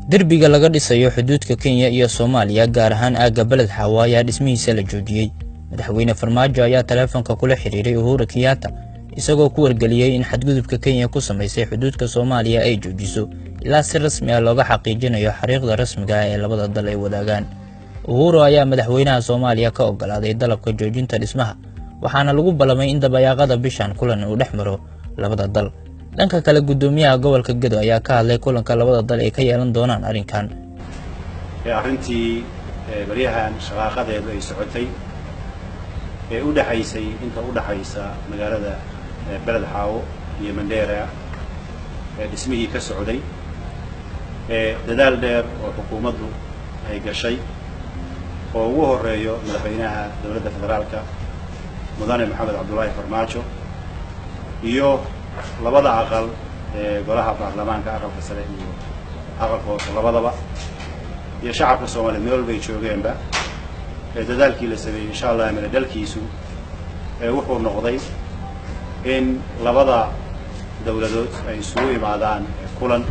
Derbiga laga dhisayo xuduudka Kenya iyo Soomaaliya, gaar ahaan aagga Beled Xaawo, ayaa dhismihiisa la joojiyey. Madaxweyne Farmaajo ayaa taleefonka kula xiriiray Uhuru Kenyatta, isagoo ku wargeliyey in xadgudubka Kenya ku samaysay xuduudka Soomaaliya ay joojiso ilaa si rasmi ah looga xaqiijinayo xariiqda rasmiga ah ee labada dal ay wadaagaan. Uhuru ayaa madaxweynaha Soomaaliya ka ogolaaday dalabka joojinta dhismaha, waxaana lagu ballamay in dabayaaqada bishan kulan uu dhex maro labada dal. Dhanka kale, guddoomiyaha gobolka Gedo ayaa ka hadlay kulanka labada dal ay ka yeelan doonaan arrinkan. Arrintii baryahan shaqaaqadeedu ay socotay ee u dhexaysay inta u dhexaysa magaalada Beled Xaawo iyo Mandheera ee dhismihii ka socday, dadaal dheer oo xukuumaddu ay gashay oo ugu horeeyo madaxweynaha dowladda federaalka, Mudane Maxamed Cabdullaahi Farmaajo, iyo labada aqal ee golaha baarlamaanka, aqalka sare iyo aqalka hoose labadaba, iyo shacabka Soomaaliyeed meel walbay joogeenba, ee dadaalkii la sameeyey, insha Allah mila dhalkiisu ee wuxuu noqday in labada dowladood ay isugu imaadaan kulan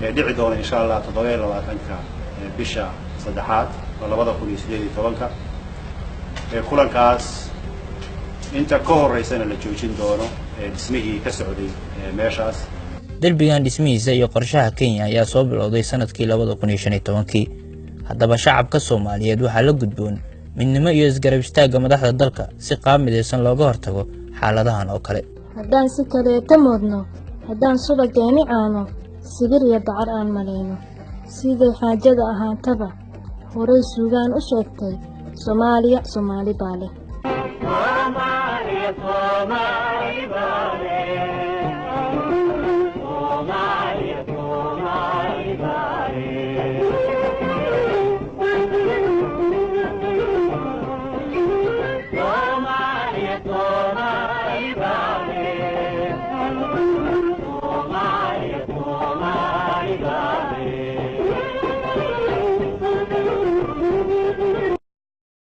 ee dhici doona, insha Allah, 27-ka bisha saddexaad oo 2018-ka. Kulankaas inta ka horeysana la joojin doono dhismihii ka socday meeshaas. Derbigan dhismihiisa iyo qorshaha Kenya ayaa soo bilowday sanadkii 2015-kii. Haddaba shacabka Soomaaliyeed waxaa la gudboon midnimo iyo isgarab istaagga madaxda dalka si qaab midaysan looga hortago xaaladahan oo kale. Haddaan si kaleeta moodno, haddaan subageeni caano, sibir iyo dacar aan malayno, siday xaajada ahaataba, horay suugaan u sheegtay, Soomaaliya Soomaali baa leh.